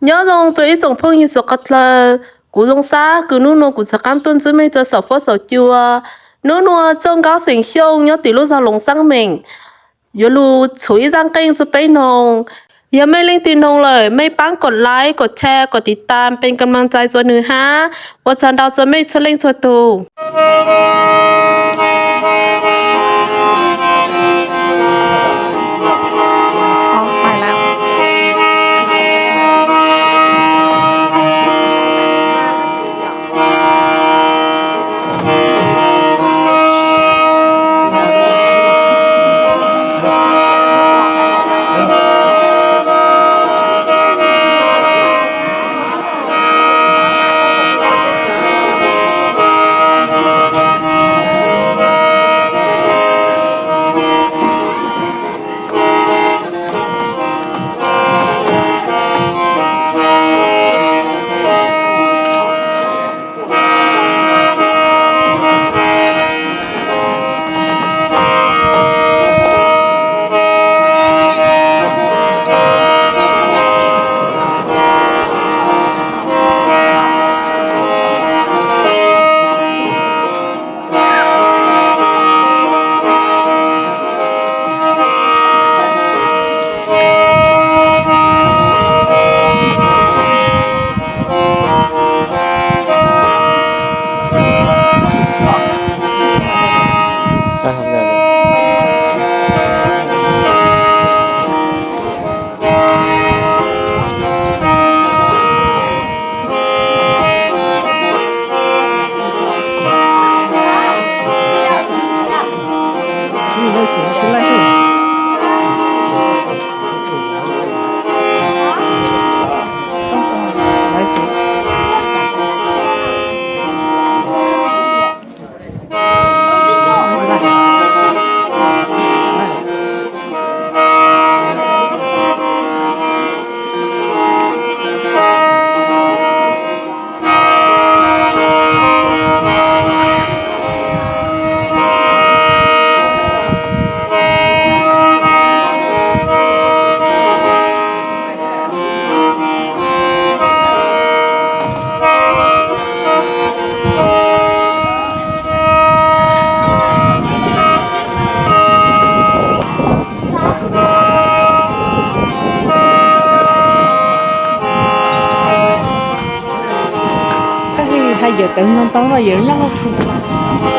Nyob zoo rua ib tsoom phooj ywg suav qhov dlawg, kuv Zoo Xab kws nub nua kuv txav qaab tuaj ntsib mej rua saum fuab saum cua. Nub nua txuj nkaub xeem Xyooj nyob tim lub zog Loos Xab Meem, yuav lug txhum ib zaaj qeej rua peb noog. Yog mej leej twg noog lawm, mej paab kov like, kov share, kov tiv tas, peb kam mloog ntxais rua nwg hab. Ua tsaug ntau rua mej txhua leej txhua tug. Hais yawm tawv no tau no yawm noj.